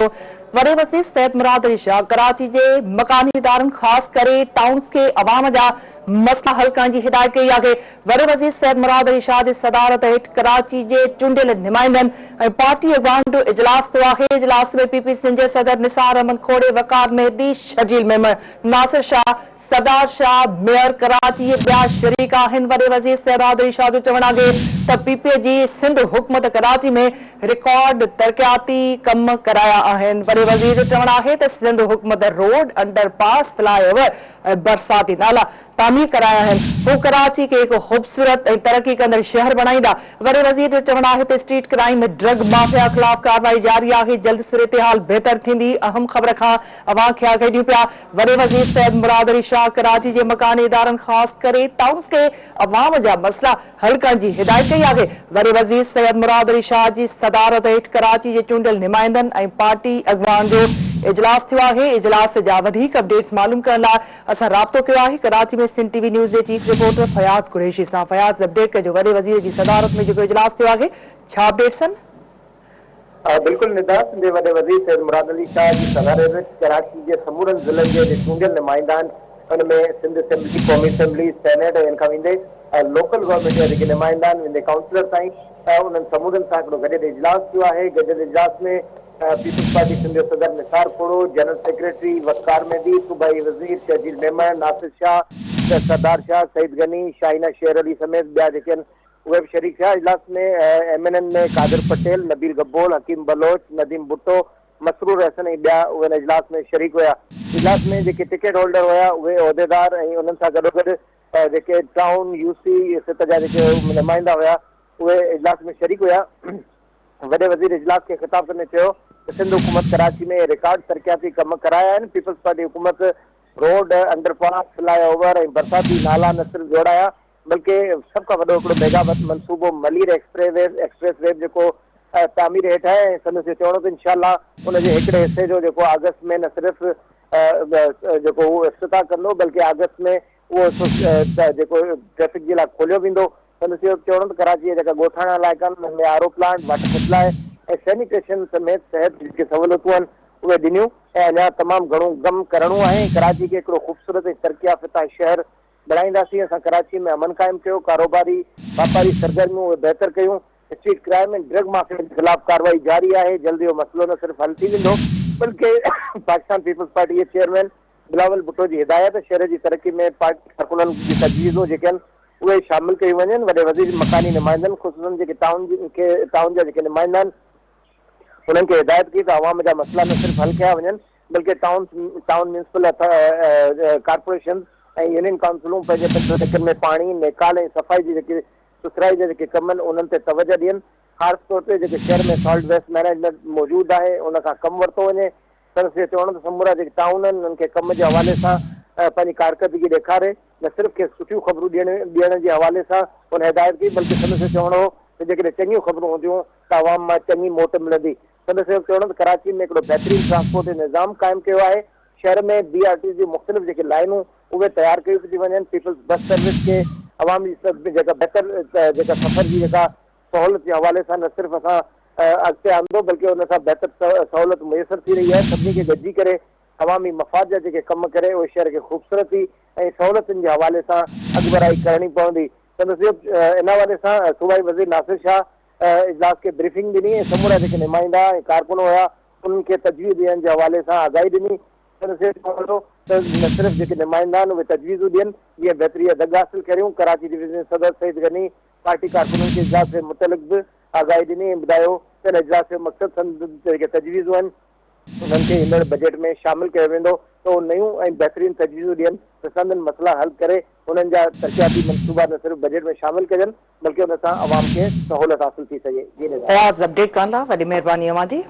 وڏي وزير سيد مراد علي شاهه ڪراچي جي مڪاني ادارن خاص ڪري ٽائونز کي عوام جا مسئلا حل ڪرڻ جي هدايت ڪئي آهي. وڏي وزير سيد مراد علي شاهه جي صدارت هيٺ ڪراچي جي چونڊيل نمائندن ۽ پارٽي اڳواڻن جو اجلاس ٿيو آهي. اجلاس ۾ پي پي سنڌ جي صدر نثار احمد کوڙي، وقار مهدي، شرجيل ميمڻ، ناصر شاهه، سردار شاهه، ميئر ڪراچي ۽ ٻيا شريڪ آهن. وڏي وزير سيد مراد علي شاهه جو چوڻ آهي ته پي پي جي سنڌ حڪومت ڪراچي ۾ رڪارڊ ترقياتي ڪم ڪرايا آهن. وڏي وزير جو چوڻ آهي ته سنڌ حڪومت روڊ، انڊر پاس، فلاء اوور ۽ برساتي نالا تعمير ڪرايا آهن. هو ڪراچي کي هڪ خوبصورت ۽ ترقي ڪندڙ شهر بڻائيندا. وڏي وزير جو چوڻ آهي ته اسٽريٽ ڪرائيم ۽ ڊرگ مافيا خلاف ڪارروائي جاري آهي، جلد صورتحال بهتر ٿيندي. اهم خبر کان اوهان کي آگاهي ڏيون پيا. وڏي وزير سيد مراد علي شاهه ڪراچي جي مڪاني ادارن خاص ڪري ٽائونز کي عوام جا مسئلا حل ڪرڻ جي هدايت ڪئي آهي. وڏي وزير سيد مراد علي شاهه جي صدارت هيٺ ڪراچي جي چونڊيل نمائندن ۽ پارٽي اڳواڻن جو اجلاس ٿيو آهي. اجلاس جا وڌيڪ اپڊيٽس معلوم ڪرڻ لاء اسان رابطو ڪيو آهي ڪراچي ۾ سنڌ ٽي وي نيوز جي چيف رپورٽر فياض قريشي سان. فياض اپڊيٽ ڪجو وڏي وزير جي صدارت ۾ جيڪو اجلاس ٿيو آهي ڇا اپڊيٽس آهن؟ بلڪل ندا، سنڌ جي وڏي وزير سيد مراد علي شاهه جي صدارت هيٺ ڪراچي جي سمورن ضلعن جي جي چونڊيل نمائندا آهن ان ۾ سنڌ اسيمبلي، قومي اسيمبلي، سينيٽ ۽ ان کان ويندي لوڪل گورنمينٽ جا جيڪي نمائندا آهن ويندي ڪائونسلر تائين انهن سمورن سان هڪڙو گڏيل اجلاس ٿيو آهي گڏيل اجلاس ۾ پيپلز پارٽي سنڌ جو صدر نثار کوڙو، جنرل سيڪريٽري وقار مهدي، صوبائي وزير شرجيل ميمڻ، ناصر شاهه، سردار شاهه، سعيد غني، شاهينه شير علي سميت ٻيا جيڪي آهن اهي به شريڪ ٿيا. اجلاس ۾ ايم اين اين ۾ قادر پٽيل، نبيل گبول، حڪيم بلوچ، نديم ڀٽو، مسرور احسن ۽ ٻيا ان اجلاس ۾ شريڪ هيا. اجلاس ۾ جيڪي ٽڪيٽ هولڊر هيا اهي عهديدار ۽ انهن سان گڏوگڏ جيڪي ٽائون، يو سي سطح جا جيڪي نمائندا هيا اهي اجلاس ۾ شريڪ هيا. وڏي وزير اجلاس کي خطاب ڪندي چيو ته سنڌ حڪومت ڪراچي ۾ رڪارڊ ترقياتي ڪم ڪرايا آهن، پيپلز پارٽي حڪومت روڊ، انڊر پاس، فلاء اوور ۽ برساتي نالا نه صرف جوڙايا بلڪه سڀ کان وڏو هڪڙو ميگا منصوبو ملير ايڪسپريس وي به جيڪو تعمير هيٺ آهي ۽ سندس اهو چوڻ هو ته انشاء الله ان جي هڪڙي حصي جو جيڪو آگسٽ ۾ نه صرف جيڪو هو افتتاح ڪندو بلڪه آگسٽ ۾ اهو حصو جيڪو ٽريفڪ جي لاء کوليو ويندو. سندس اهو به چوڻ هو ته ڪراچي جا جيڪا ڳوٺاڻا علائقا آهن انهن ۾ R O plant, water supply ۽ sanitation سميت صحت جون جيڪي سهولتون آهن اهي ڏنيون ۽ اڃا تمام گهڻو ڪم ڪرڻو آهي ۽ ڪراچي کي هڪڙو خوبصورت ۽ ترقي يافته شهر بڻائينداسين، اسان ڪراچي ۾ امن قائم ڪيو، ڪاروباري، واپاري سرگرميون اهي بهتر ڪيون، اسٽريٽ ڪرائم ۽ ڊرگ مافيا جي خلاف ڪارروائي جاري آهي، جلد اهو مسئلو نه صرف حل ٿي ويندو بلڪه پاڪستان پيپلز پارٽي جي چيئرمين بلاول ڀٽو جي هدايت شهر جي ترقي ۾ پارٽي ڪارڪنن جي تجويزون جيڪي آهن اهي شامل ڪيون وڃن، وڏي وزير مڪاني نمائندن خصوصن جيڪي ٽائون کي ٽائون جا جيڪي نمائندا آهن انهن کي هدايت ڪئي ته عوام جا مسئلا نه صرف حل ڪيا وڃن بلڪه town, town municipal corporations ۽ union ڪائونسلون پنهنجي پنهنجي علائقن ۾ پاڻي، نيڪال ۽ صفائي جي جيڪي سٿرائي جا جيڪي ڪم آهن انهن تي توجهه ڏين، خاص طور تي جيڪي شهر ۾ سالڊ ويسٽ مئنيجمينٽ موجود آهي ان کان ڪم ورتو وڃي. سندس اهو چوڻ هو ته سمورا جيڪي ٽائون آهن انهن کي ڪم جي حوالي سان پنهنجي ڪارڪردگي ڏيکاري نه صرف کيس سٺيون خبرون ڏيڻ ڏيڻ جي حوالي سان هن هدايت ڪئي بلڪه سندس اهو چوڻ هو ته جيڪڏهن چڱيون خبرون هونديون ته عوام مان چڱي موٽ ملندي. سندس اهو به چوڻ هو ته ڪراچي ۾ هڪڙو بهترين ٽرانسپورٽ جو نظام قائم ڪيو آهي، شهر ۾ بي آر ٽي جون مختلف جيڪي لائينون اهي تيار ڪيون پيون وڃن، پيپلز بس سروس کي عوام جي جيڪا بهتر جيڪا سفر جي جيڪا سهولت جي حوالي سان نه صرف اسان اڳتي آندو بلڪه ان سان بهتر سهولت ميسر ٿي رهي آهي، سڀني کي گڏجي ڪري عوامي مفاد جا جيڪي ڪم ڪري اهي شهر کي خوبصورتي ۽ سهولتن جي حوالي سان اڳڀرائي ڪرڻي پوندي. سندس اهو ان حوالي سان صوبائي وزير ناصر شاهه اجلاس کي بريفنگ ڏني ۽ سمورا جيڪي نمائندا ۽ ڪارڪن هيا انهن کي تجويز ڏيڻ جي حوالي سان آگاهي ڏني. سندس اهو چوڻ هو ته نه صرف جيڪي نمائندا آهن اهي تجويزون ڏين جيئن بهتري جا دڳ حاصل ڪريون. ڪراچي ڊويزن جي صدر سعيد غني پارٽي ڪارڪنن کي اجلاس جي متعلق به آگاهي ڏني ۽ ٻڌايو ته ان اجلاس جو مقصد سندن جيڪي تجويزون آهن انهن کي ايندڙ بجيٽ ۾ شامل ڪيو ويندو ته اهو نيون ۽ بهترين تجويزون ڏين ته سندن مسئلا حل ڪري انهن جا ترقياتي منصوبا نه صرف بجيٽ ۾ شامل ڪجن بلڪه ان سان عوام کي سهولت حاصل ٿي سگهي. جي نظام. فياض اپڊيٽ ڪرڻ لاء وڏي مهرباني اوهان جي.